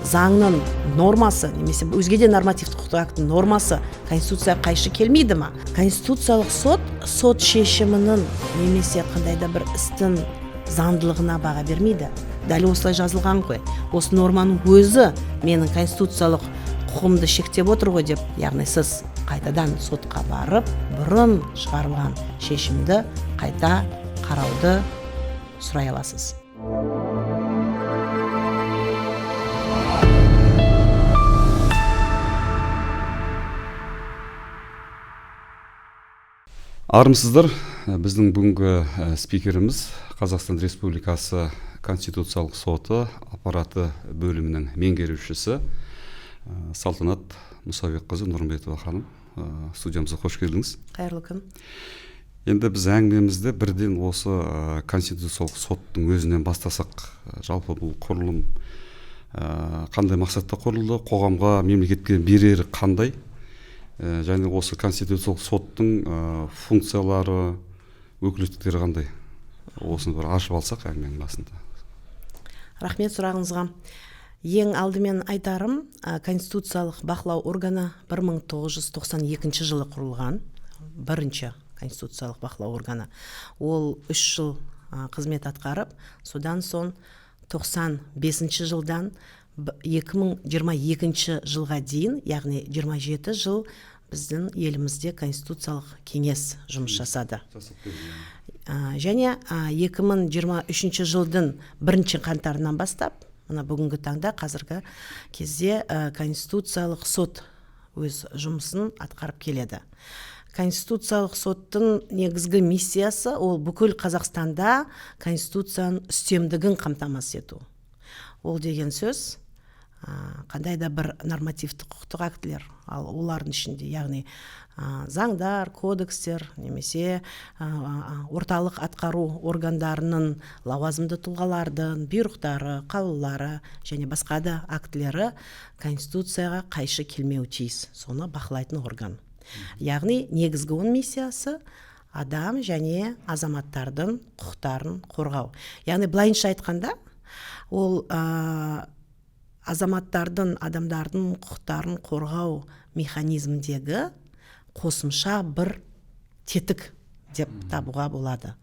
Заңның нормасы немесе өзге де нормативтік құқықтық актінің нормасы конституцияға қайшы келмейді ма? Конституциялық сот сот шешімінің немесе қандай да бір істің заңдылығына баға бермейді. Дәл осылай жазылған ғой. Осы норманың өзі менің конституциялық құқығымды шектеп отыр ғой деп, яғни сіз қайтадан сотқа барып, бұрын шығарылған шешімді қайта қарауды сұрай аласыз. Армысыздар, біздің бүгінгі спикеріміз Қазақстан Республикасы Конституциялық соты аппараты бөлімінің меңгерушісі Салтанат Мұсабекқызы Нұрымбетова ханым. Студиямызға қош келдіңіз. Қайырлы күн. Енді біз әңгімемізді бірден осы Конституциялық соттың өзінен бастасақ, жалпы бұл құрылым қандай мақсатта құрылды, қоғамға, мемлекетке берері қандай, және осы Конституциялық соттың функциялары, өкілеттіктері қандай? Осыны бір ашып алсақ әңгіменің басында. Рахмет сұрағыңызға. Ең алдымен айтарым, Конституциялық бақылау органы 1992 жылы құрылған, бірінші Конституциялық бақылау органы. Ол 3 жыл қызмет атқарып, содан соң 95 жылдан 2022 жылға дейін, яғни 27 жыл біздің елімізде Конституциялық кеңес жұмыс жасады. Және 2023 жылдың бірінші қаңтарынан бастап, мына бүгінгі таңда, қазіргі кезде Конституциялық сот өз жұмысын атқарып келеді. Конституциялық соттың негізгі миссиясы ол бүкіл Қазақстанда конституцияның үстемдігін қамтамасыз ету. Ол деген сөз қандай да бір нормативтік құқықтық актілер, ал олардың ішінде, яғни заңдар, кодекстер немесе орталық атқару органдарының лауазымды тұлғалардың бұйрықтары, қаулылары және басқа да актілері конституцияға қайшы келмеуі тиіс. Соны бақылайтын орган. Яғни негізгі оның миссиясы адам және азаматтардың құқықтарын қорғау. Яғни былайынша айтқанда, ол азаматтардың, адамдардың құқықтарын қорғау механизмдегі қосымша бір тетік деп табуға болады.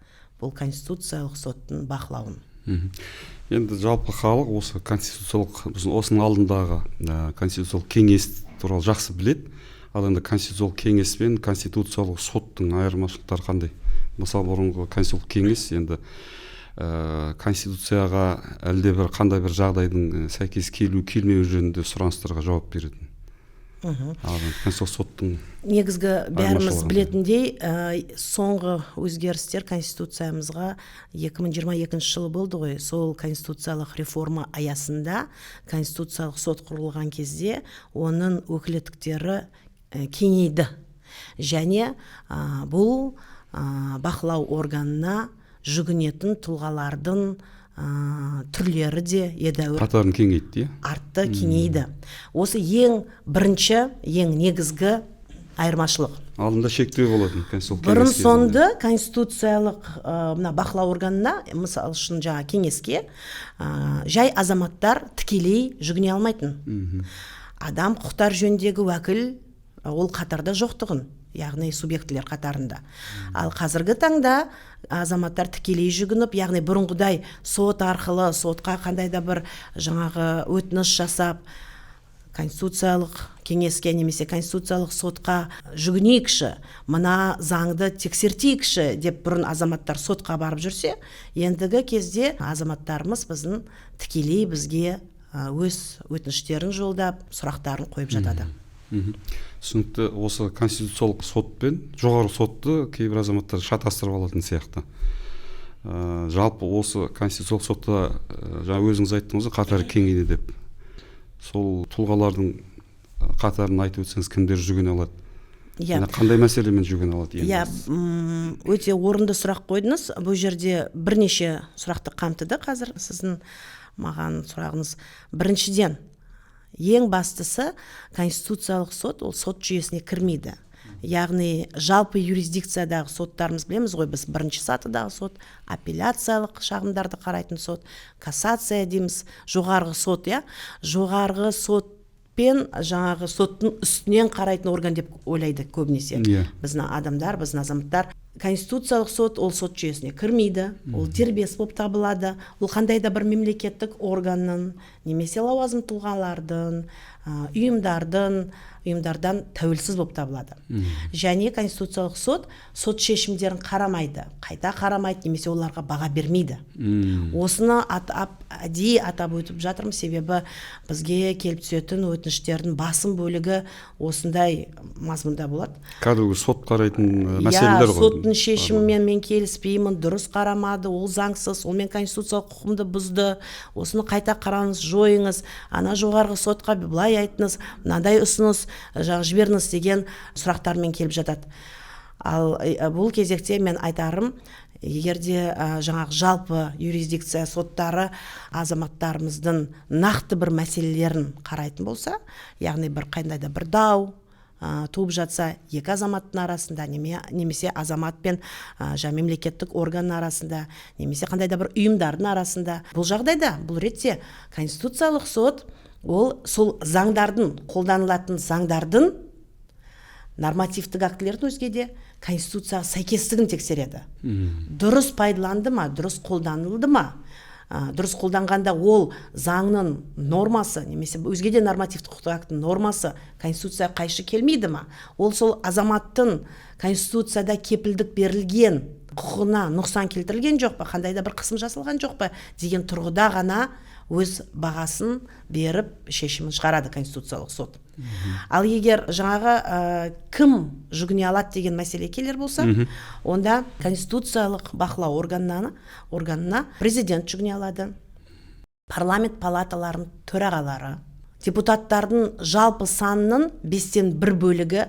Бұл Конституциялық соттың бақылауын. Енді жалпы халық осы конституциялық, осының алдындағы Конституциялық кеңес туралы жақсы біледі. Ал енді Конституциялық кеңес пен Конституциялық соттың айырмашылықтары қандай? Мысалы, бұрынғы Конституциялық кеңес енді конституцияға әлде бір қандай бір жағдайдың сәйкес келу келмеуі жөнінде сұраныстарға жауап беретін. Ал Конституциялық соттың негізгі бәріміз білетіндей, соңғы өзгерістер конституциямызға 2022 жылы болды ғой. Сол конституциялық реформа аясында Конституциялық сот құрылған кезде оның өкілеттіктері кеңейді. Және бұл бақылау органына жүгінетін тұлғалардың түрлері де едәуір қатарын кеңейтті, артты, кеңейді. Осы ең бірінші, ең негізгі айырмашылық. Алдында шектеу болатын бұрын соңды конституциялық мына бақылау органына, мысалы үшін жаңа кеңеске, жай азаматтар тікелей жүгіне алмайтын. Адам құқықтары жөніндегі уәкіл ол қатарда жоқтығын, яғни субъектілер қатарында. Ал қазіргі таңда азаматтар тікелей жүгініп, яғни бұрынғыдай сот арқылы сотқа қандай да бір жаңағы өтініш жасап, Конституциялық кеңеске немесе Конституциялық сотқа жүгінейікші, мына заңды тексертейікші деп бұрын азаматтар сотқа барып жүрсе, ендігі кезде азаматтарымыз біздің тікелей бізге өз өтініштерін жолдап, сұрақтарын қойып жатады. Түсінікті. Осы Конституциялық сот пен жоғарғы сотты кейбір азаматтар шатастырып алатын сияқты. Жалпы осы Конституциялық сотта, жаңа өзіңіз айттыңыз ғой, қатары кеңейді деп. Сол тұлғалардың қатарын айтып өтсеңіз, кімдер жүгіне алады? Иә. Қандай мәселемен жүгіне алады? Иә, өте орынды сұрақ қойдыңыз. Бұл жерде бірнеше сұрақты қамтыды қазір сіздің маған сұрағыңыз. Біріншіден, ең бастысы Конституциялық сот ол сот жүйесіне кірмейді. Яғни жалпы юрисдикциядағы соттарымыз, білеміз ғой біз, бірінші сатыдағы сот, апелляциялық шағымдарды қарайтын сот, кассация дейміз, жоғарғы сот, иә. Жоғарғы сот пен жаңағы соттың үстінен қарайтын орган деп ойлайды көбінесе біздің адамдар, біздің азаматтар. Конституциялық сот ол сот жүйесіне кірмейді, ол дербес болып табылады. Ол қандай да бір мемлекеттік органның немесе лауазымды тұлғалардың, ұйымдардан тәуелсіз болып табылады. Және Конституциялық сот сот шешімдерін қарамайды, қайта қарамайды немесе оларға баға бермейді. Осыны атап, әдейі атап өтіп жатырмын, себебі бізге келіп түсетін өтініштердің басым бөлігі осындай мазмұнда болады. Кәдімгі сот қарайтын мәселелер ғой. Соттың шешімімен мен келіспеймін, дұрыс қарамады, ол заңсыз, ол мен конституциялық құқығымды бұзды, осыны қайта қараңыз, жойыңыз, ана жоғарғы сотқа былай айтыңыз, мынандай ұсыныс жаңағы жіберіңіз деген сұрақтармен келіп жатады. Ал бұл кезекте мен айтарым, егер де жаңағы жалпы юрисдикция соттары азаматтарымыздың нақты бір мәселелерін қарайтын болса, яғни бір қандай да бір дау туып жатса екі азаматтың арасында немесе азамат пен жаңа мемлекеттік органның арасында немесе қандай да бір ұйымдардың арасында, бұл жағдайда, бұл ретте Конституциялық сот ол сол заңдардың, қолданылатын заңдардың, нормативтік актілердің, өзге де конституцияға сәйкестігін тексереді. Дұрыс пайдаланды ма, дұрыс қолданылды ма, дұрыс қолданғанда ол заңның нормасы немесе өзге де нормативтік құқықтық актінің нормасы конституцияға қайшы келмейді ма, ол сол азаматтың конституцияда кепілдік берілген құқығына нұқсан келтірілген жоқ па, қандай да бір қысым жасалған жоқ па деген тұрғыда ғана өз бағасын беріп, шешімін шығарады Конституциялық сот. Ал егер жаңағы кім жүгіне алады деген мәселе келер болса, онда конституциялық бақылау органына президент жүгіне алады, парламент палаталарының төрағалары, депутаттардың жалпы санының 1/5 бөлігі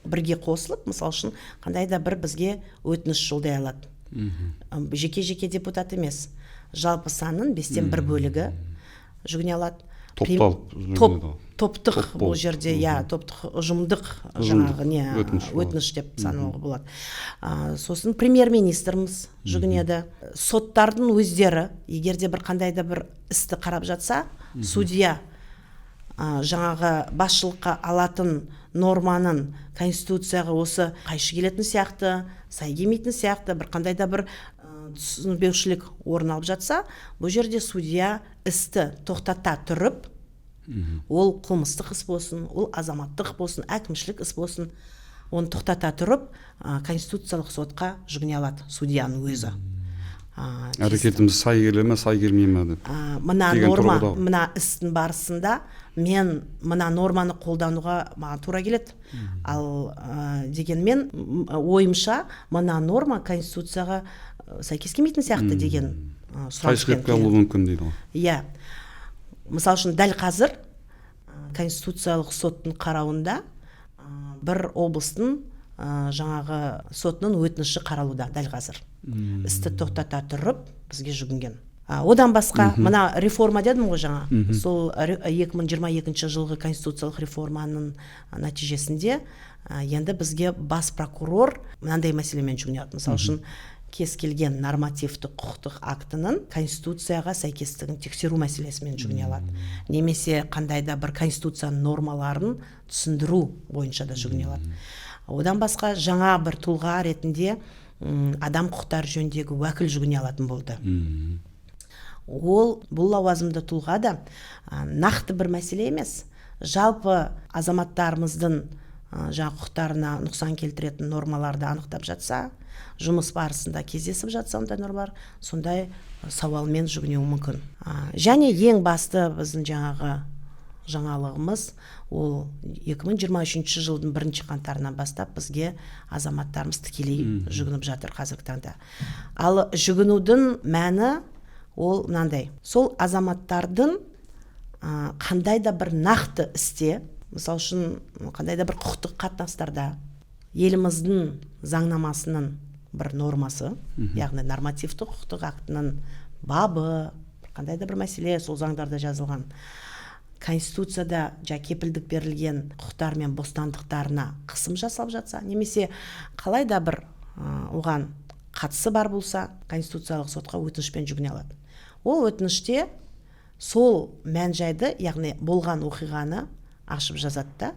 бірге қосылып, мысалы үшін, қандай да бір бізге өтініш жолдай алады. Жеке жеке депутат емес, жалпы санның 1/5 бөлігі жүгіне алады. Топталып. Топтық бұл жерде, иә, топтық, ұжымдық жаңағы не өтініш деп санауға болады. Сосын премьер министріміз жүгінеді. Соттардың өздері, егер де бір қандай да бір істі қарап жатса, судья жаңағы басшылыққа алатын норманың конституцияға осы қайшы келетін сияқты, сай келмейтін сияқты бір қандай да бір түсінбеушілік орын алып жатса, бұл жерде судья істі тоқтата тұрып, ол қылмыстық іс болсын, ол азаматтық болсын, әкімшілік іс болсын, оны тоқтата тұрып, конституциялық сотқа жүгіне алады судьяның өзі. Әрекетіміз сай келе ме, сай келмей ме деп. Мына норма, мына істің барысында мен мына норманы қолдануға маған тура келеді, ал дегенмен ойымша мына норма конституцияға сәйкес келмейтін сияқты деген сұрақ қайшы келіп қалуы мүмкін дейді ғой. Иә, мысалы үшін, дәл қазір Конституциялық соттың қарауында бір облыстың жаңағы сотының өтініші қаралуда дәл қазір. Істі тоқтата тұрып бізге жүгінген. Одан басқа мына реформа дедім ғой жаңа, сол 2022 жылғы конституциялық реформаның нәтижесінде енді бізге бас прокурор мынандай мәселемен жүгіне алады. Мысалы үшін, кез келген нормативтік құқықтық актінің конституцияға сәйкестігін тексеру мәселесімен жүгіне алады немесе қандай да бір конституцияның нормаларын түсіндіру бойынша да жүгіне алады. Одан басқа жаңа бір тұлға ретінде адам құқықтары жөніндегі уәкіл жүгіне алатын болды. Ол бұл лауазымды тұлға да нақты бір мәселе емес, жалпы азаматтарымыздың жаңа құқықтарына нұқсан келтіретін нормаларды анықтап жатса, жұмыс барысында кездесіп жатса ондай нормалар, сондай сауалмен жүгінуі мүмкін. Және ең басты біздің жаңағы жаңалығымыз, ол 2023 жылдың 1 қаңтарынан бастап бізге азаматтарымыз тікелей жүгініп жатыр қазіргі таңда. Ал жүгінудің мәні ол мынандай: сол азаматтардың қандай да бір нақты істе, мысалы үшін, қандай да бір құқықтық қатынастарда еліміздің заңнамасының бір нормасы, яғни нормативті құқықтық актінің бабы, қандай да бір мәселе сол заңдарда жазылған Конституцияда жа кепілдік берілген құқықтар мен бостандықтарына қысым жасалып жатса, немесе қалай да бір оған қатысы бар болса, Конституциялық сотқа өтінішпен жүгіне алады. Ол өтініште сол мән жайды, яғни болған оқиғаны ашып жазады да,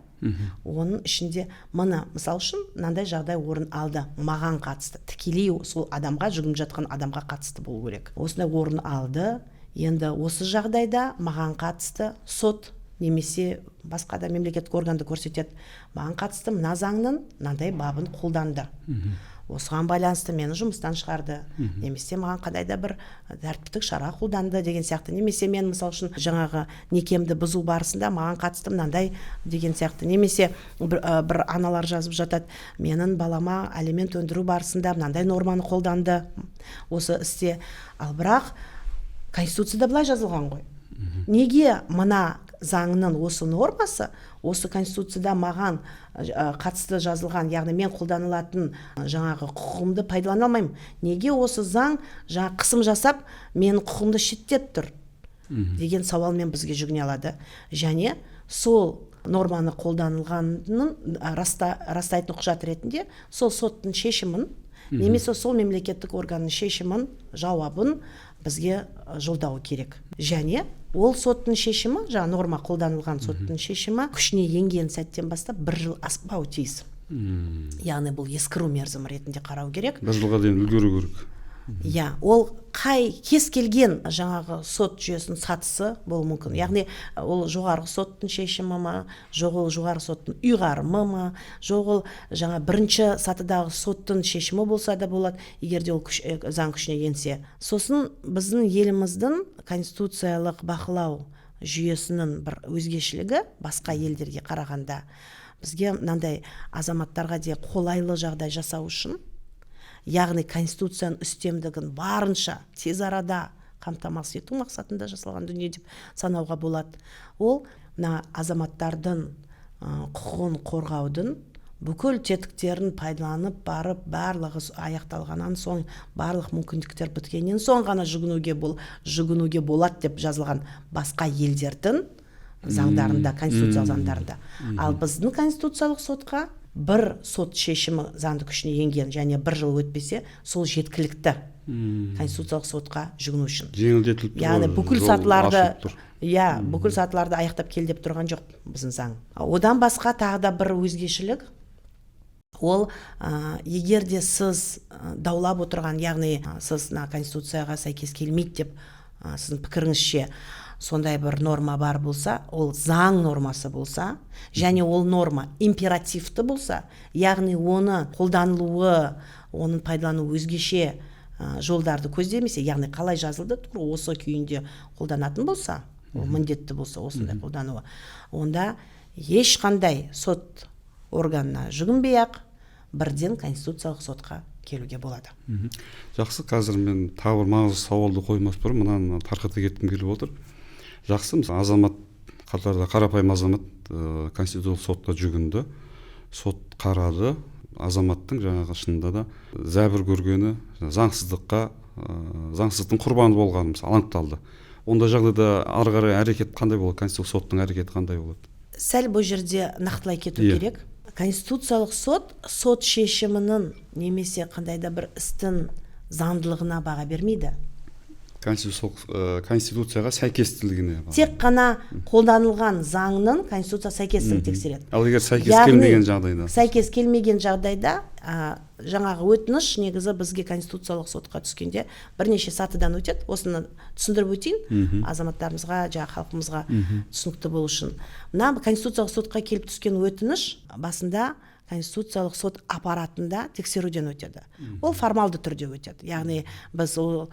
оның ішінде мына, мысал үшін, мынандай жағдай орын алды, маған қатысты, тікелей сол адамға, жүгініп жатқан адамға қатысты болу керек, осындай орын алды, енді осы жағдайда маған қатысты сот немесе басқа да мемлекеттік органды көрсетеді, маған қатысты мына заңның мынандай бабын қолданды, осыған байланысты мені жұмыстан шығарды немесе маған қандай да бір тәртіптік шара қолданды деген сияқты, немесе мен, мысал үшін, жаңағы некемді бұзу барысында маған қатысты мынандай деген сияқты, немесе бір аналар жазып жатады, менің балама алимент өндіру барысында мынандай норманы қолданды осы істе, ал бірақ Конституцияда былай жазылған ғой, неге мына заңның осы нормасы осы Конституцияда маған қатысты жазылған, яғни мен қолданылатын жаңағы құқығымды пайдалана алмаймын, неге осы заң жаңа қысым жасап менің құқығымды шеттеп тұр деген сауалмен бізге жүгіне алады. Және сол норманы қолданылғанын растайтын құжат ретінде сол соттың шешімін немесе сол мемлекеттік органның шешімін, жауабын бізге жолдауы керек. Және ол соттың шешімі, жаңа норма қолданылған соттың шешімі күшіне енген сәттен бастап бір жыл аспауы тиіс. Яғни бұл ескіру мерзімі ретінде қарау керек. Бір жылға дейін үлгеру керек. Иә, ол қай кез келген жаңағы сот жүйесінің сатысы болуы мүмкін, яғни ол жоғарғы соттың шешімі ма, жоқ ол жоғарғы соттың ұйғарымы ма, жоқ ол жаңа бірінші сатыдағы соттың шешімі болса да болады, егер де ол заң күшіне енсе. Сосын біздің еліміздің конституциялық бақылау жүйесінің бір өзгешелігі басқа елдерге қарағанда, бізге мынандай азаматтарға де қолайлы жағдай жасау үшін, яғни Конституцияның үстемдігін барынша тез арада қамтамасыз ету мақсатында жасалған дүние деп санауға болады. Ол мына азаматтардың құқығын қорғаудың бүкіл тетіктерін пайдаланып барып, барлығы аяқталғаннан соң, барлық мүмкіндіктер біткеннен соң ғана жүгінуге болады деп жазылған басқа елдердің заңдарында, конституциялық заңдарында. Ал біздің Конституциялық сотқа бір сот шешімі заңды күшіне енген және бір жыл өтпесе, сол жеткілікті Конституциялық сотқа жүгіну үшін. Жеңілдетіліп тұр яғни ғой, бүкіл жол сатыларды ашылып тұр. Иә, бүкіл сатыларды аяқтап кел деп тұрған жоқ біздің заң. Одан басқа тағы да бір өзгешелік, ол егер де сіз даулап отырған, яғни сіз мына Конституцияға сәйкес келмейді деп, сіздің пікіріңізше сондай бір норма бар болса, ол заң нормасы болса және ол норма императивті болса, яғни оны қолданылуы, оның пайдалану өзгеше жолдарды көздемесе, яғни қалай жазылды, тура осы күйінде қолданатын болса, ол міндетті болса осындай қолдануы, онда ешқандай сот органына жүгінбей ақ бірден Конституциялық сотқа келуге болады. Жақсы, қазір мен тағы бір маңызды сауалды қоймас бұрын мынаны тарқата кеткім келіп отыр. Жақсы, мысалы, азамат қатарда, қарапайым азамат Конституциялық сотқа жүгінді, сот қарады, азаматтың жаңағы шынында да зәбір көргені, заңсыздыққа, заңсыздықтың құрбаны болғаны, мысалы, анықталды. Ондай жағдайда ары қарай әрекет қандай болады, Конституциялық соттың әрекеті қандай болады? Сәл бұл жерде нақтылай кету керек. Конституциялық сот сот шешімінің немесе қандай да бір істің заңдылығына баға бермейді. Конституцияға сәйкестілігіне баға. Тек қана қолданылған заңның Конституцияға сәйкестігін тексереді. Ал егер сәйкес Яғни, келмеген жағдайда? Сәйкес келмеген жағдайда жаңағы өтініш негізі бізге Конституциялық сотқа түскенде бірнеше сатыдан өтеді. Осыны түсіндіріп өтейін азаматтарымызға, жаңағы халқымызға түсінікті болу үшін. Мына Конституциялық сотқа келіп түскен өтініш басында Конституциялық сот аппаратында тексеруден өтеді. Ол формалды түрде өтеді, яғни біз ол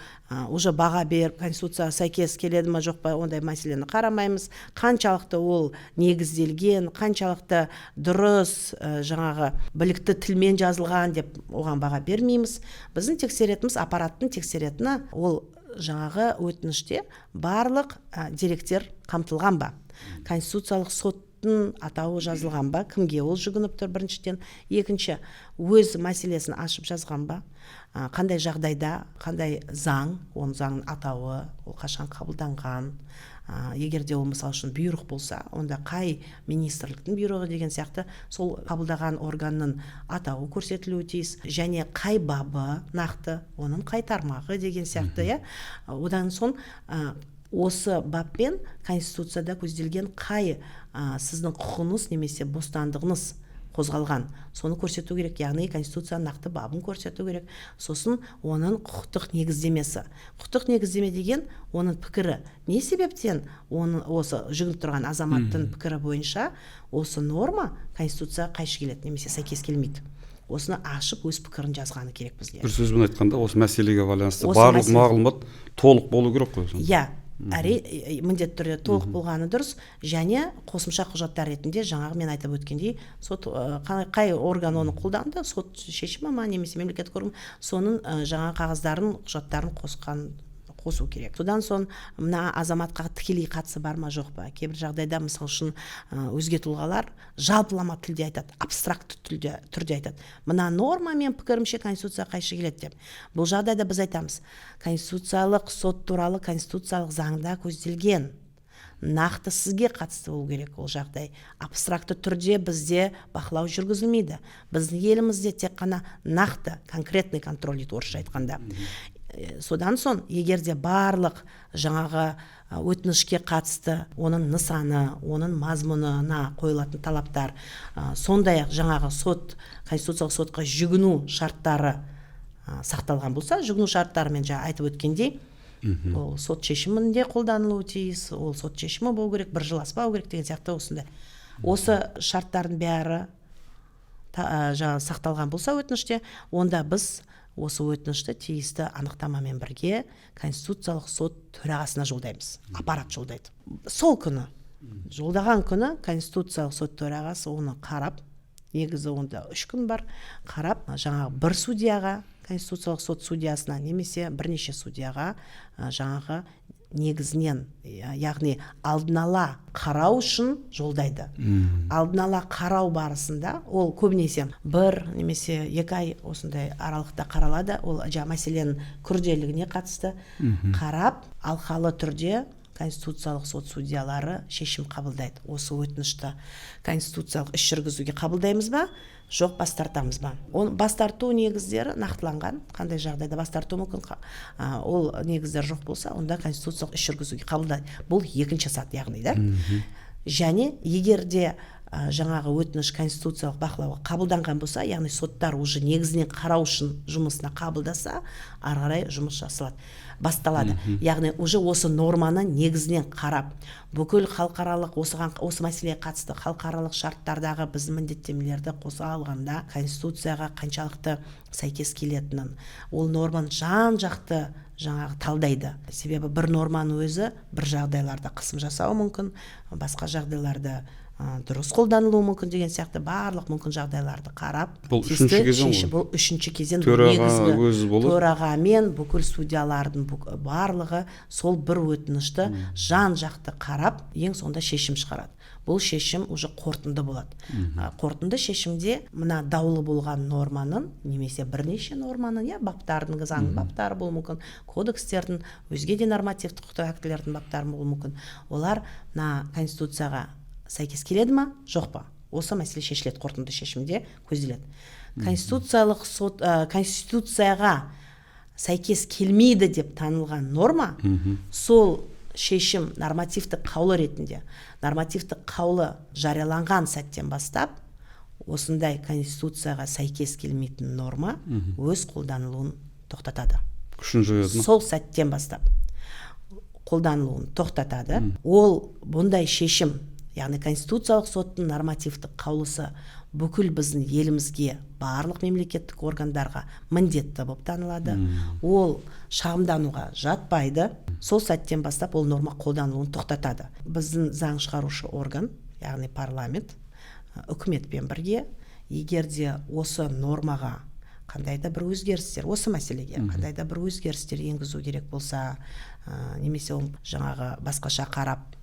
уже баға беріп, Конституцияға сәйкес келеді ма, жоқ па, ондай мәселені қарамаймыз. Қаншалықты ол негізделген, қаншалықты дұрыс, жаңағы білікті тілмен жазылған деп оған баға бермейміз. Біздің тексеретініміз, аппараттың тексеретіні, ол жаңағы өтініште барлық деректер қамтылған ба, Конституциялық сот атауы жазылған ба, кімге ол жүгініп тұр, біріншіден, екінші, өз мәселесін ашып жазған ба, қандай жағдайда, қандай заң, оның заңның атауы, ол қашан қабылданған, Егер де ол, мысалы үшін, бұйрық болса, онда қай министрліктің бұйрығы деген сияқты, сол қабылдаған органның атауы көрсетілуі тиіс және қай бабы нақты, оның қай тармағы деген сияқты, иә. Одан соң осы баппен Конституцияда көзделген қай сіздің құқығыңыз немесе бостандығыңыз қозғалған, соны көрсету керек, яғни Конституцияның нақты бабын көрсету керек. Сосын оның құқықтық негіздемесі. Құқықтық негіздеме деген оның пікірі, не себептен оның, осы жүгініп тұрған азаматтың пікірі бойынша осы норма Конституцияға қайшы келеді немесе сәйкес келмейді, осыны ашып, өз пікірін жазғаны керек бізге. Бір сөзбен айтқанда, осы мәселеге байланысты Осы барлық мәселе- мағлұмат толық болу керек қой сонда. Иә, әрине, міндетті түрде толық болғаны дұрыс. Және қосымша құжаттар ретінде жаңағы мен айтып өткендей, сот, қай орган оны қолданды, сот шешімі ма немесе мемлекеттік орган, соның жаңағы қағаздарын, құжаттарын қосу керек. Содан соң мына азаматқа тікелей қатысы бар ма, жоқ па. Кейбір жағдайда, мысалы үшін, өзге тұлғалар жалпылама тілде айтады, абстрактты түрде айтады: мына норма, мен пікірімше, Конституцияға қайшы келеді деп. Бұл жағдайда біз айтамыз: Конституциялық сот туралы конституциялық заңда көзделген нақты сізге қатысты болу керек ол жағдай. Абстрактты түрде бізде бақылау жүргізілмейді. Біздің елімізде тек қана нақты, конкретный контроль дейді орысша айтқанда. Содан соң егер де барлық жаңағы өтінішке қатысты оның нысаны, оның мазмұнына қойылатын талаптар, сондай ақ жаңағы сот, Конституциялық сотқа жүгіну шарттары сақталған болса, жүгіну шарттары, мен жаңа айтып өткендей, ол сот шешімінде қолданылуы тиіс, ол сот шешімі болу керек, бір жыл аспау керек деген сияқты, осындай осы шарттардың бәрі жаңағы сақталған болса өтініште, онда біз осы өтінішті тиісті анықтамамен бірге Конституциялық сот төрағасына жолдаймыз. Аппарат жолдайды. Сол күні, жолдаған күні Конституциялық сот төрағасы оны қарап, негізі онда 3 күн бар, қарап, жаңағы бір судьяға, Конституциялық сот судьясына немесе бірнеше судьяға жаңағы негізінен, яғни алдын ала қарау үшін жолдайды. Алдын ала қарау барысында ол көбінесе 1 немесе 2 ай осындай аралықта қаралады. Ол жаңа мәселенің күрделілігіне қатысты. Қарап, алқалы түрде Конституциялық сот судьялары шешім қабылдайды: осы өтінішті конституциялық іс жүргізуге қабылдаймыз ба, жоқ, бас тартамыз ба. Оны бас тарту негіздері нақтыланған, қандай жағдайда бас тарту мүмкін. Ол негіздер жоқ болса, онда конституциялық іс жүргізуге қабылдайды. Бұл екінші саты, яғни да. Және егер де жаңағы өтініш конституциялық бақылауға қабылданған болса, яғни соттар уже негізінен қарау үшін жұмысына қабылдаса, ары қарай жұмыс жасалады, басталады. Яғни уже осы норманы негізінен қарап, бүкіл халықаралық, осыған, осы мәселеге қатысты халықаралық шарттардағы біздің міндеттемелерді қоса алғанда, Конституцияға қаншалықты сәйкес келетінін, ол норманы жан жақты жаңағы талдайды. Себебі бір норманың өзі бір жағдайларда қысым жасауы мүмкін, басқа жағдайларда дұрыс қолданылуы мүмкін деген сияқты, барлық мүмкін жағдайларды қарап, Бұл тиісті үшінші кезең ғой. Бұл үшінші кезең. Бұл Төраға негізгі өзі болады. Төраға мен бүкіл судьялардың барлығы сол бір өтінішті жан жақты қарап, ең соңында шешім шығарады. Бұл шешім уже қорытынды болады. Қорытынды шешімде мына даулы болған норманың немесе бірнеше норманың, иә, баптардың, заң баптары болуы мүмкін, кодекстердің, өзге де нормативтік құқықтық актілердің баптары болуы мүмкін, олар мына Конституцияға сәйкес келеді ма, жоқ па, осы мәселе шешіледі, қорытынды шешімде көзделеді. Конституциялық сот Конституцияға сәйкес келмейді деп танылған норма сол шешім, нормативтік қаулы ретінде, нормативтік қаулы жарияланған сәттен бастап осындай Конституцияға сәйкес келмейтін норма өз қолданылуын тоқтатады. Күшін жояды ма? Сол сәттен бастап қолданылуын тоқтатады. Ол бұндай шешім, яғни Конституциялық соттың нормативтік қаулысы, бүкіл біздің елімізге, барлық мемлекеттік органдарға міндетті болып танылады. Ол шағымдануға жатпайды. Сол сәттен бастап ол норма қолданылуын тоқтатады. Біздің заң шығарушы орган, яғни парламент, үкіметпен бірге, егер де осы нормаға қандай да бір өзгерістер, осы мәселеге қандай да бір өзгерістер енгізу керек болса, немесе оны жаңағы басқаша қарап,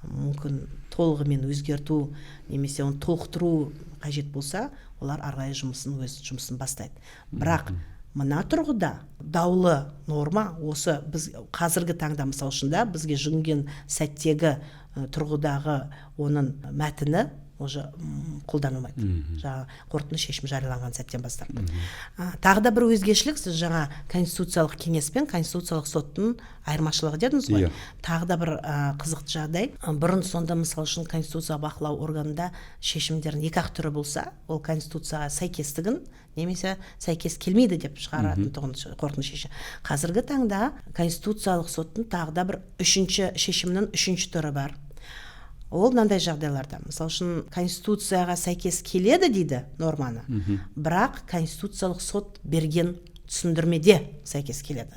мүмкін толығымен өзгерту немесе оны толықтыру қажет болса, олар ары қарай жұмысын, өз жұмысын бастайды. Бірақ Мына тұрғыда даулы норма осы біз қазіргі таңда, мысал үшін да, бізге жүгінген сәттегі тұрғыдағы оның мәтіні уже қолданылмайды, жаңа қорытынды шешім жарияланған сәттен бастап. Тағы да бір өзгешілік, сіз жаңа Конституциялық кеңес пен Конституциялық соттың айырмашылығы дедіңіз ғой. Иә. Тағы да бір қызықты жағдай. Бұрын сонда, мысал үшін, конституция бақылау органында шешімдердің екі ақ түрі болса, ол конституцияға сәйкестігін немесе сәйкес келмейді деп шығаратын тұғын қорытынды шешім. Қазіргі таңда Конституциялық соттың тағы да бір үшінші шешімнің үшінші түрі бар. Ол мынандай жағдайларда, мысал үшін, конституцияға сәйкес келеді дейді норманы, бірақ Конституциялық сот берген түсіндірмеде сәйкес келеді.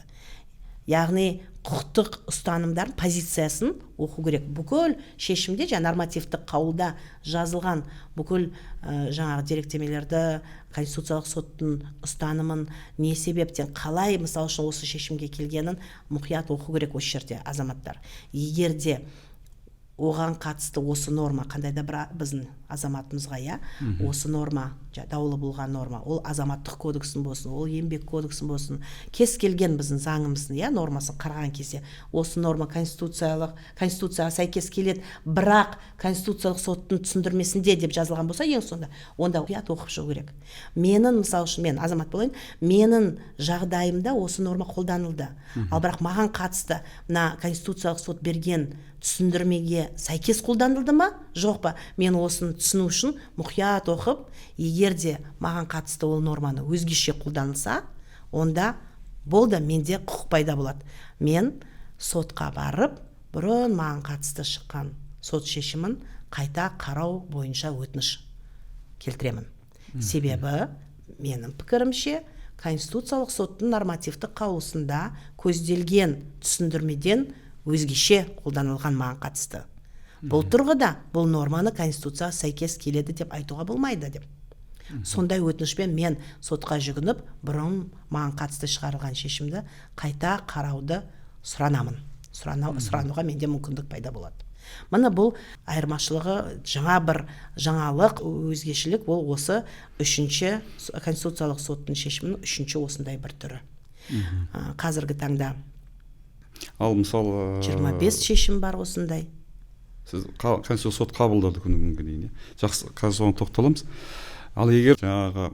Яғни құқықтық ұстанымдардың позициясын оқу керек. Бүкіл шешімде, жаңа нормативтік қаулыда жазылған бүкіл жаңағы деректемелерді, Конституциялық соттың ұстанымын, не себептен, қалай, мысал үшін, осы шешімге келгенін мұқият оқу керек осы жерде азаматтар. Егер де оған қатысты осы норма қандай да бір біздің азаматымызға, иә, осы норма, даулы болған норма, ол азаматтық кодексін болсын, ол еңбек кодексін болсын, кез келген біздің заңымыздың, иә, нормасын қараған кезде осы норма конституцияға сәйкес келеді, бірақ Конституциялық соттың түсіндірмесінде деп жазылған болса ең соңында, онда мұқият оқып шығу керек. Менің, мысал үшін, мен азамат болайын, менің жағдайымда осы норма қолданылды, ал бірақ маған қатысты мына Конституциялық сот берген түсіндірмеге сәйкес қолданылды ма, жоқ па, мен осыны түсіну үшін мұқият оқып, егер де маған қатысты ол норманы өзгеше қолданылса, онда болды, менде құқық пайда болады. Мен сотқа барып, бұрын маған қатысты шыққан сот шешімін қайта қарау бойынша өтініш келтіремін. Себебі менің пікірімше, Конституциялық соттың нормативтік қаулысында көзделген түсіндірмеден өзгеше қолданылған маған қатысты. Бұл тұрғыда бұл норманы конституцияға сәйкес келеді деп айтуға болмайды деп. Сондай өтінішпен мен сотқа жүгініп, бұрын маған қатысты шығарылған шешімді қайта қарауды сұранамын. Сұрануға менде мүмкіндік пайда болады. Міне, бұл айырмашылығы, жаңа бір жаңалық, өзгешілік, ол осы үшінші Конституциялық соттың шешімінің үшінші осындай бір түрі. Қазіргі таңда Ал мысалы 25 шешім бар осындай. Сіз Конституциялық сот қабылдады күні бүгінге дейін, иә? Жақсы, қазір соған тоқталамыз. Ал егер жаңағы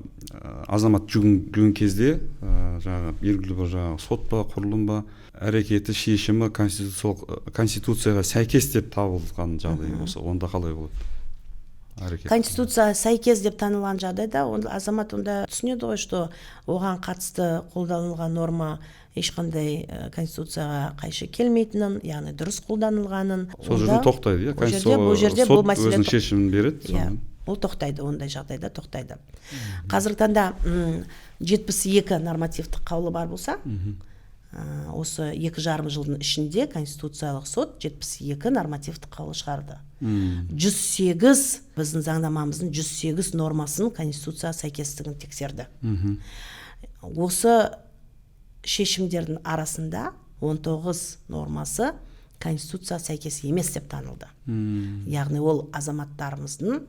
азамат жүгінген кезде жаңағы белгілі бір жаңағы сот па, құрылым ба әрекеті, шешімі конституцияға сәйкес деп табылған жағдай болса, онда қалай болады әрекет? Конституцияға сәйкес деп танылған жағдайда онда азамат онда түсінеді ғой, что оған қатысты қолданылған норма ешқандай конституцияға қайшы келмейтінін, яғни дұрыс қолданылғанын. Сол жерде тоқтайды, иә? Бұл жерде, бұл жерде бұл Сот мәселе өзінің шешімін береді. Иә, сонымен. Ол тоқтайды, ондай жағдайда тоқтайды. Қазіргі таңда 72 нормативтік қаулы бар болса, осы 2,5 жылдың ішінде Конституциялық сот 72 нормативтік қаулы шығарды. 108, біздің заңнамамыздың 108 нормасын конституцияға сәйкестігін тексерді. Осы шешімдердің арасында 19 нормасы конституцияға сәйкес емес деп танылды. Яғни ол азаматтарымыздың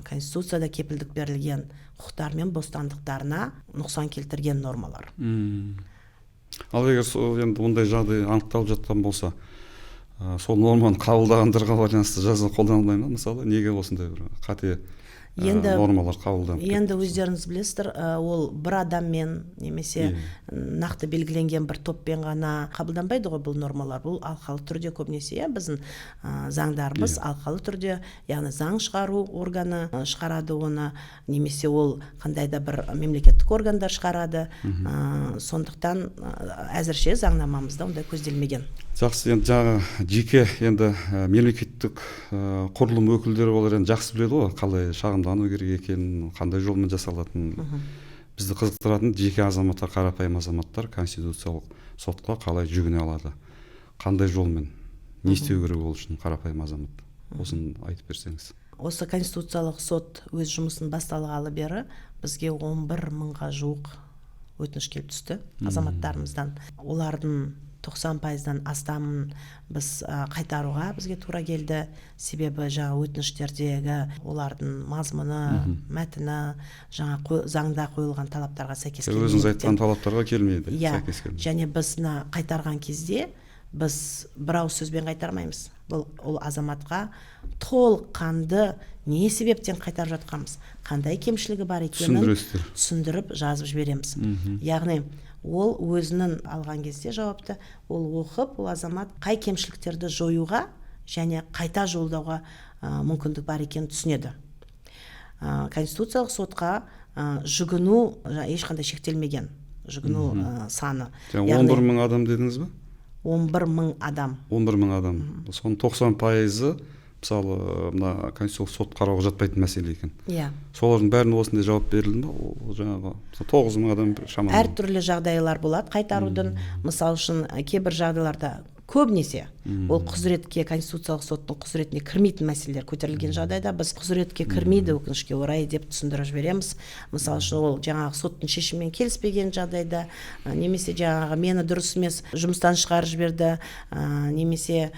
конституцияда кепілдік берілген құқықтары мен бостандықтарына нұқсан келтірген нормалар. Ал егер сол енді ондай жағдай анықталып жатқан болса, сол норманы қабылдағандарға байланысты жаза қолданылмай ма? Мысалы, неге осындай бір қате нормалар қабылданып Енді кетті? өздеріңіз білесіздер, ол бір адаммен немесе нақты белгіленген бір топпен ғана қабылданбайды ғой бұл нормалар. Бұл алқалы түрде көбінесе, иә, біздің заңдарымыз алқалы түрде, яғни заң шығару органы шығарады оны немесе ол қандай да бір мемлекеттік органдар шығарады. Сондықтан әзірше заңнамамызда ондай көзделмеген. Жақсы, енді жаңағы жеке енді мемлекеттік құрылым өкілдері, олар енді жақсы біледі ғой қалай шағымдану керек екенін, қандай жолмен жасалатынын. Бізді қызықтыратын жеке азаматтар, қарапайым азаматтар Конституциялық сотқа қалай жүгіне алады, қандай жолмен, не істеу керек ол үшін қарапайым азамат, осыны айтып берсеңіз. Осы Конституциялық сот өз жұмысын басталғалы бері бізге 11 мыңға жуық өтініш келіп түсті азаматтарымыздан. Олардың 90%-дан астамын біз қайтаруға бізге тура келді. Себебі жаңа өтініштердегі олардың мазмұны, мәтіні жаңа заңда қойылған талаптарға сәйкес келмейді. Өзіңіз айтқан талаптарға келмейді. Иә, және біз мына қайтарған кезде біз бір ауыз сөзбен қайтармаймыз. Бұл ол азаматқа толыққанды не себептен қайтарып жатқанымыз, қандай кемшілігі бар екенін түсіндіріп жазып жібереміз. Яғни ол өзінің алған кезде жауапты, ол оқып, ол азамат қай кемшіліктерді жоюға және қайта жолдауға мүмкіндік бар екенін түсінеді. Конституциялық сотқа жүгіну ешқандай шектелмеген, жүгіну саны. 11 мың адам дедіңіз бе? 11 мың адам. 11 мың адам. Соның 90%-ы мысалы мына конституциялық сот қарауға жатпайтын мәселе екен. Иә. Солардың бәріне осындай жауап берілді ме? Ол жаңағы 9 мың адам шамамен. Әртүрлі жағдайлар болады қайтарудың. Мысал үшін кейбір жағдайларда көбінесе ол құзыретке, конституциялық соттың құзыретіне кірмейтін мәселелер көтерілген жағдайда біз құзыретке кірмейді өкінішке орай деп түсіндіріп жібереміз. Мысал үшін ол жаңағы соттың шешімімен келіспеген жағдайда, немесе жаңағы мені дұрыс емес жұмыстан шығарып жіберді, немесе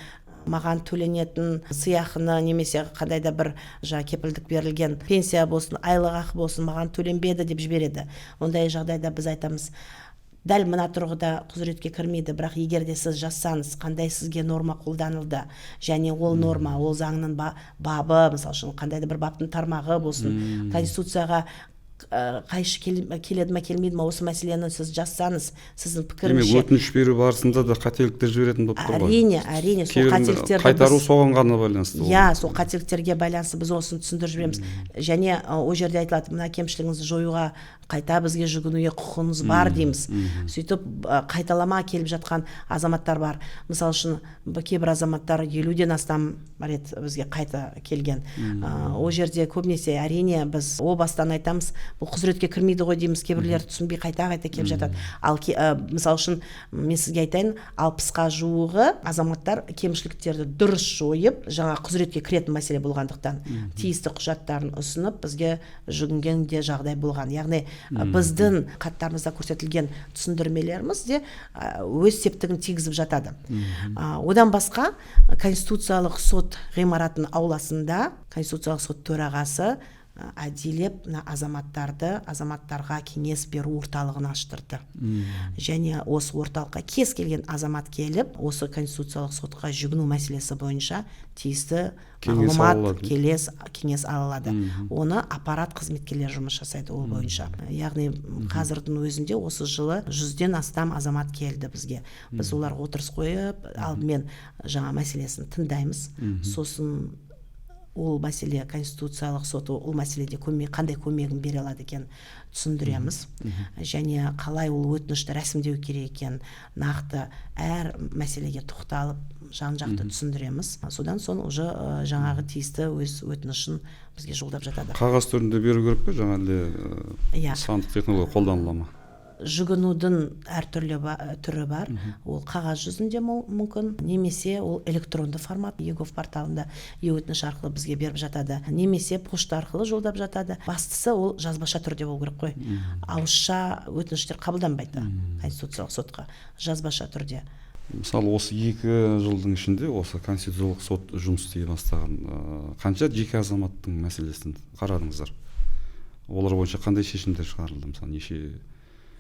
маған төленетін сыйақыны, немесе қандай да бір жаңа кепілдік берілген пенсия болсын, айлық ақы болсын маған төленбеді деп жібереді. Ондай жағдайда біз айтамыз, дәл мына тұрғыда құзыретке кірмейді, бірақ егер де сіз жазсаңыз, қандай сізге норма қолданылды, және ол норма, ол заңның бабы, мысал үшін қандай да бір баптың тармағы болсын, конституцияға қайшы келеді ме, келмейді ме, осы мәселені сіз жазсаңыз, сіздің пікіріңізше. Демек, өтініш беру барысында да қателіктер жіберетін болып тұр ғой. Әрине, әрине, сол қателіктерді қайтару соған ғана байланысты. Иә, сол қателіктерге байланысты біз осыны түсіндіріп жібереміз. Және ол жерде айтылады, мына кемшілігіңізді жоюға қайта бізге жүгінуге құқығыңыз бар дейміз. Сөйтіп қайталама келіп жатқан азаматтар бар. Мысал үшін кейбір азаматтар 50-ден астам рет бізге қайта келген. Ол жерде көбінесе әрине біз о бастан айтамыз, бұл құзыретке кірмейді ғой дейміз, кейбіреулер түсінбей қайта-қайта келіп жатады. Ал мысал үшін мен сізге айтайын, 60-қа жуығы азаматтар кемшіліктерді дұрыс жойып, жаңа құзыретке кіретін мәселе болғандықтан тиісті құжаттарын ұсынып бізге жүгінген де жағдай болған. Яғни біздің хаттарымызда көрсетілген түсіндірмелеріміз де өз септігін тигізіп жатады. Одан басқа Конституциялық сот ғимаратының ауласында Конституциялық сот төрағасы әдейілеп мына азаматтарға кеңес беру орталығын аштырды. Және осы орталыққа кез келген азамат келіп, осы Конституциялық сотқа жүгіну мәселесі бойынша тиісті мағлұмат, кеңес ала алады. Оны аппарат қызметкерлері жұмыс жасайды ол бойынша. Яғни қазірдің өзінде осы жылы 100-ден астам азамат келді бізге. Біз оларға отырыс қойып, алдымен жаңа мәселесін тыңдаймыз. Сосын ол мәселе Конституциялық сот ол мәселеде қандай көмегін бере алады екен түсіндіреміз. Және қалай ол өтінішті рәсімдеу керек екен, нақты әр мәселеге тоқталып жан-жақты түсіндіреміз. Содан соң уже жаңағы тиісті өз өтінішін бізге жолдап жатады. Қағаз түрінде беру керек пе, жаңа әлде сандық технология қолданыла ма? Жүгінудің әртүрлі түрі бар. Ол қағаз жүзінде мүмкін, немесе ол электронды формат, eGov порталында е-өтініш арқылы бізге беріп жатады, немесе пошта арқылы жолдап жатады. Бастысы ол жазбаша түрде болу керек қой. Ауызша өтініштер қабылданбайды Конституциялық сотқа, жазбаша түрде. Мысалы, осы 2 жылдың ішінде осы Конституциялық сот жұмыс істей бастаған қанша жеке азаматтың мәселесін қарадыңыздар? Олар бойынша қандай шешімдер шығарылды? Мысалы, неше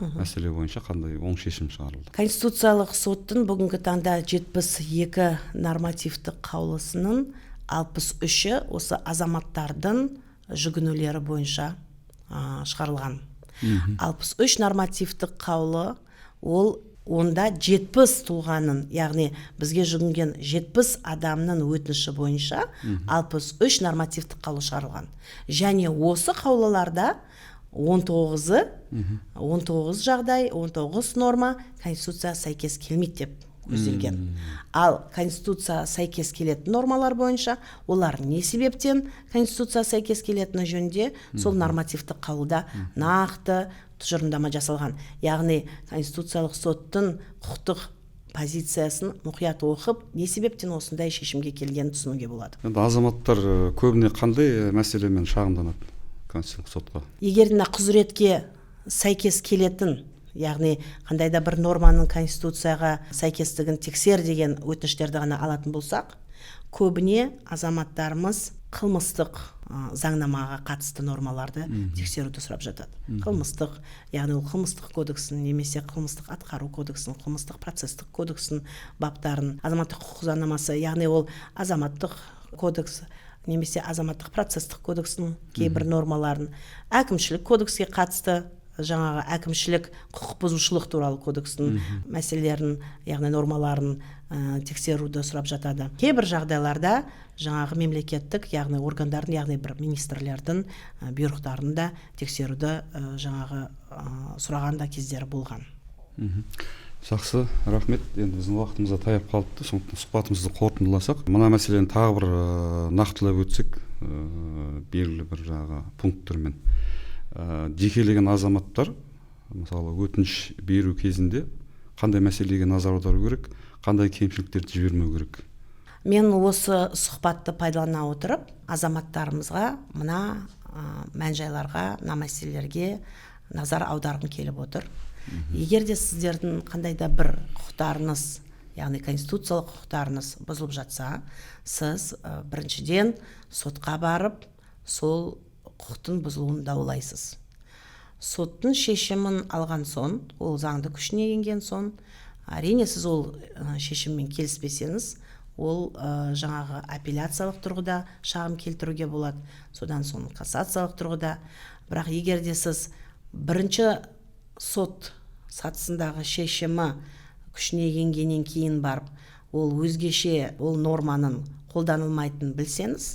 мәселе бойынша қандай оң шешім шығарылды? Конституциялық соттың бүгінгі таңда 72 нормативтік қаулысының 63-і осы азаматтардың жүгінулері бойынша шығарылған. 63 нормативтік қаулы, ол онда 70 тұлғаның, яғни бізге жүгінген 70 адамның өтініші бойынша 63 нормативтік қаулы шығарылған. Және осы қаулыларда 19 жағдай, 19 норма Конституция сәйкес келмейді деп көзделген. Ал Конституция сәйкес келетін нормалар бойынша олар не себептен Конституция сәйкес келетіні жөнінде сол нормативтік қаулыда нақты тұжырымдама жасалған. Яғни Конституциялық соттың құқықтық позициясын мұқият оқып, не себептен осындай шешімге келгенін түсінуге болады. Енді азаматтар көбіне қандай мәселемен шағымданады Конституциялық сотқа? Егер мына құзыретке сәйкес келетін Яғни қандай да бір норманың конституцияға сәйкестігін тексер деген өтініштерді ғана алатын болсақ, көбіне азаматтарымыз қылмыстық заңнамаға қатысты нормаларды тексеруді сұрап жатады. Қылмыстық, яғни ол қылмыстық кодексін немесе қылмыстық атқару кодексін, қылмыстық процестік кодексін баптарын, азаматтық құқық заңнамасы, яғни ол азаматтық кодекс немесе азаматтық процестік кодекстің кейбір нормаларын, әкімшілік кодекске қатысты жаңағы әкімшілік құқық бұзушылық туралы кодекстің мәселелерін, яғни нормаларын тексеруді сұрап жатады. Кейбір жағдайларда жаңағы мемлекеттік, яғни органдардың, яғни бір министрлердің бұйрықтарын да тексеруді жаңағы сұраған да кездері болған. Жақсы, рахмет. Енді біздің уақытымыз да таяп қалыпты, сондықтан сұхбатымызды қорытындыласақ, мына мәселені тағы бір нақтылап өтсек, белгілі бір жаңағы пункттермен. Жекелеген азаматтар, мысалы, өтініш беру кезінде қандай мәселеге назар аудару керек, қандай кемшіліктерді жібермеу керек? Мен осы сұхбатты пайдалана отырып азаматтарымызға мына мән-жайларға, мына мәселелерге назар аударғым келіп отыр. Егер де сіздердің қандай да бір құқықтарыңыз, яғни конституциялық құқықтарыңыз бұзылып жатса, сіз біріншіден сотқа барып сол құқықтың бұзылуын даулайсыз. Соттың шешімін алған соң, ол заңды күшіне енген соң, әрине сіз ол шешіммен келіспесеңіз, ол жаңағы апелляциялық тұрғыда шағым келтіруге болады, содан соң кассациялық тұрғыда. Бірақ егер де сіз бірінші сот сатысындағы шешімі күшіне енгеннен кейін барып, ол өзгеше, ол норманың қолданылмайтынын білсеңіз,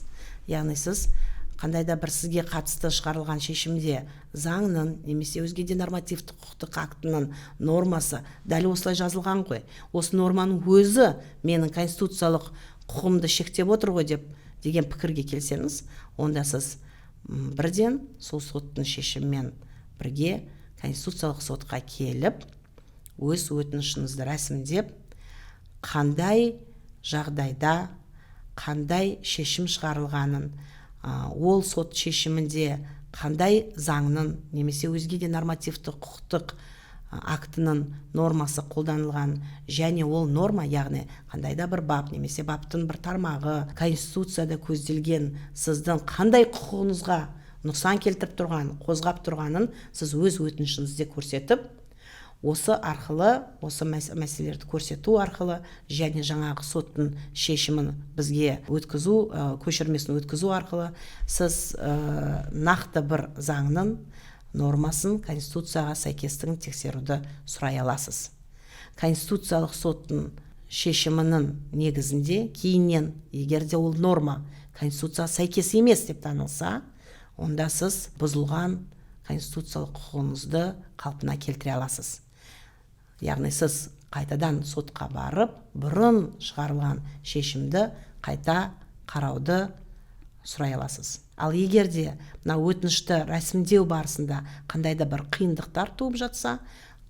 яғни сіз қандай да бір сізге қатысты шығарылған шешімде заңның немесе өзге де нормативтік құқықтық актінің нормасы дәл осылай жазылған ғой, осы норманың өзі менің конституциялық құқығымды шектеп отыр ғой деп деген пікірге келсеңіз, онда сіз бірден сол соттың шешімімен бірге конституциялық сотқа келіп, өз өтінішіңізді рәсімдеп, қандай жағдайда қандай шешім шығарылғанын, ол сот шешімінде қандай заңның немесе өзге де нормативтік құқықтық актінің нормасы қолданылған және ол норма, яғни қандай да бір бап немесе баптың бір тармағы конституцияда көзделген сіздің қандай құқығыңызға нұқсан келтіріп тұрған, қозғап тұрғанын сіз өз өтінішіңізде көрсетіп, осы арқылы, осы мәселелерді көрсету арқылы және жаңағы соттың шешімін бізге өткізу, көшірмесін өткізу арқылы сіз нақты бір заңның нормасын конституцияға сәйкестігін тексеруді сұрай аласыз. Конституциялық соттың шешімінің негізінде кейіннен, егер де ол норма конституцияға сәйкес емес деп танылса, онда сіз бұзылған конституциялық құқығыңызды қалпына келтіре аласыз. Яғни сіз қайтадан сотқа барып, бұрын шығарылған шешімді қайта қарауды сұрай аласыз. Ал егер де мына өтінішті рәсімдеу барысында қандай да бір қиындықтар туып жатса,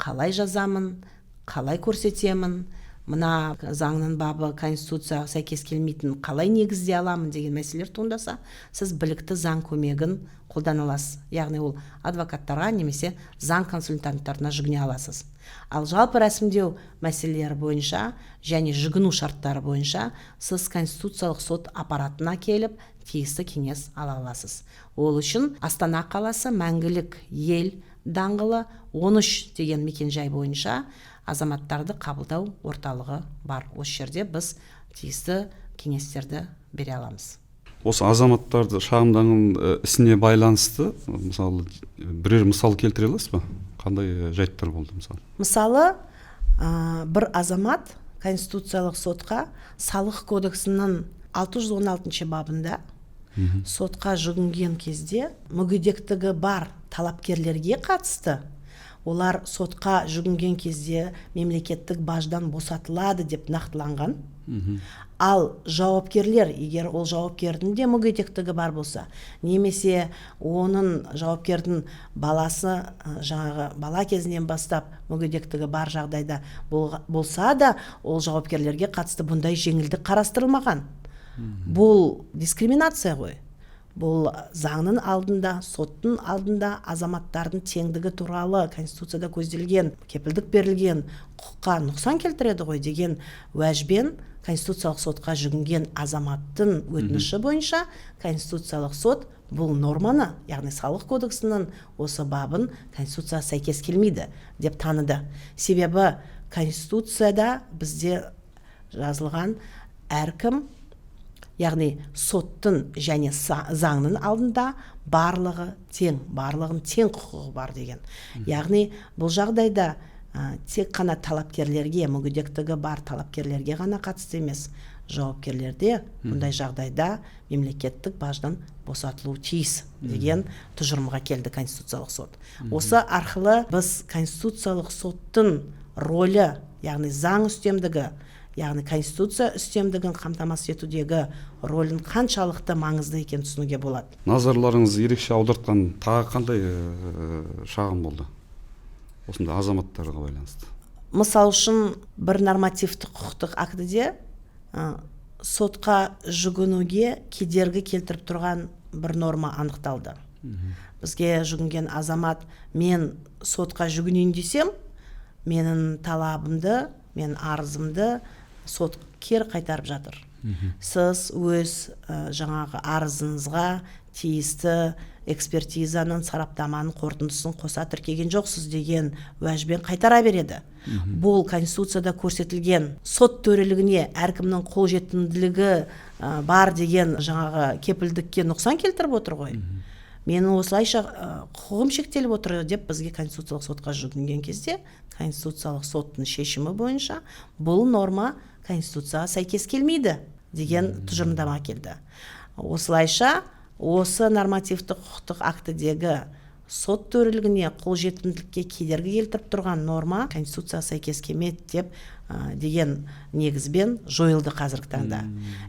қалай жазамын, қалай көрсетемін, мына заңның бабы конституцияға сәйкес келмейтінін қалай негіздей аламын деген мәселелер туындаса, сіз білікті заң көмегін қолдана аласыз. Яғни ол адвокаттарға немесе заң консультанттарына жүгіне аласыз. Ал жалпы рәсімдеу мәселелері бойынша және жүгіну шарттары бойынша сіз конституциялық сот аппаратына келіп тиісті кеңес ала аласыз. Ол үшін Астана қаласы Мәңгілік ел даңғылы 13 деген мекенжай бойынша азаматтарды қабылдау орталығы бар. Осы жерде біз тиісті кеңестерді бере аламыз. Осы азаматтарды шағымданған ісіне байланысты, мысалы, бірер мысал келтіре аласыз ба? Қандай жайттар болды мысалы? Мысалы, бір азамат конституциялық сотқа салық кодексінің 616 бабында сотқа жүгінген кезде мүгедектігі бар талапкерлерге қатысты олар сотқа жүгінген кезде мемлекеттік баждан босатылады деп нақтыланған. Ал жауапкерлер, егер ол жауапкердің де мүгедектігі бар болса, немесе оның жауапкердің баласы жаңағы бала кезінен бастап мүгедектігі бар жағдайда болса да, ол жауапкерлерге қатысты бұндай жеңілдік қарастырылмаған. Бұл дискриминация ғой. Бұл заңның алдында, соттың алдында азаматтардың теңдігі туралы Конституцияда көзделген, кепілдік берілген құқыққа нұқсан келтіреді ғой деген уәжбен Конституциялық сотқа жүгінген азаматтың өтініші бойынша Конституциялық сот бұл норманы, яғни Салық кодексінің осы бабын Конституцияға сәйкес келмейді деп таныды. Себебі Конституцияда бізде жазылған әркім, яғни соттың және заңның алдында барлығы тең, барлығының тең құқығы бар деген. Яғни бұл жағдайда тек қана талапкерлерге, мүгедектігі бар талапкерлерге ғана қатысты емес, жауапкерлерде бұндай жағдайда мемлекеттік баждан босатылуы тиіс деген тұжырымға келді Конституциялық сот. Осы арқылы біз Конституциялық соттың ролі, яғни заң үстемдігі, яғни Конституция үстемдігін қамтамасыз етудегі рөлін қаншалықты маңызды екенін түсінуге болады. Назарларыңызды ерекше аудартқан тағы қандай шағым болды осындай азаматтарға байланысты? Мысал үшін, бір нормативтік құқықтық актіде сотқа жүгінуге кедергі келтіріп тұрған бір норма анықталды. Бізге жүгінген азамат: «Мен сотқа жүгінейін десем, менің талабымды, мен арызымды сот кері қайтарып жатыр. Сіз өз жаңағы арызыңызға тиісті экспертизаның, сараптаманың қорытындысын қоса тіркеген жоқсыз» деген уәжбен қайтара береді. Бұл Конституцияда көрсетілген сот төрелігіне әркімнің қолжетімділігі бар деген жаңағы кепілдікке нұқсан келтіріп отыр ғой. Менің осылайша құқығым шектеліп отыр деп бізге Конституциялық сотқа жүгінген кезде, Конституциялық соттың шешімі бойынша бұл норма Конституцияға сәйкес келмейді деген тұжырымдама келді. Осылайша осы нормативтік құқықтық актідегі сот төрелігіне қолжетімділікке кедергі келтіріп тұрған норма Конституцияға сәйкес келмеді деп деген негізбен жойылды қазіргі таңда.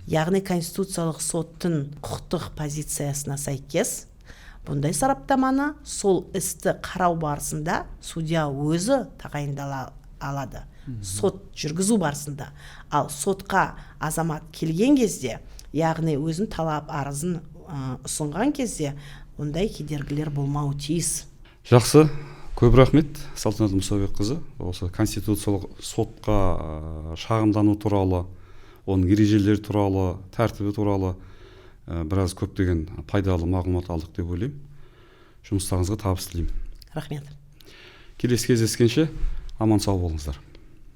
Яғни Конституциялық соттың құқықтық позициясына сәйкес бұндай сараптаманы сол істі қарау барысында судья өзі тағайындала алады, сот жүргізу барысында. Ал сотқа азамат келген кезде, яғни өзінің талап арызын ұсынған кезде ондай кедергілер болмауы тиіс. Жақсы, көп рахмет, Салтанат Мұсабекқызы. Осы Конституциялық сотқа шағымдану туралы, оның ережелері туралы, тәртібі туралы біраз көптеген пайдалы мағлұмат алдық деп ойлаймын. Жұмыстарыңызға табыс тілеймін. Рахмет. Келесі кездескенше аман сау болыңыздар.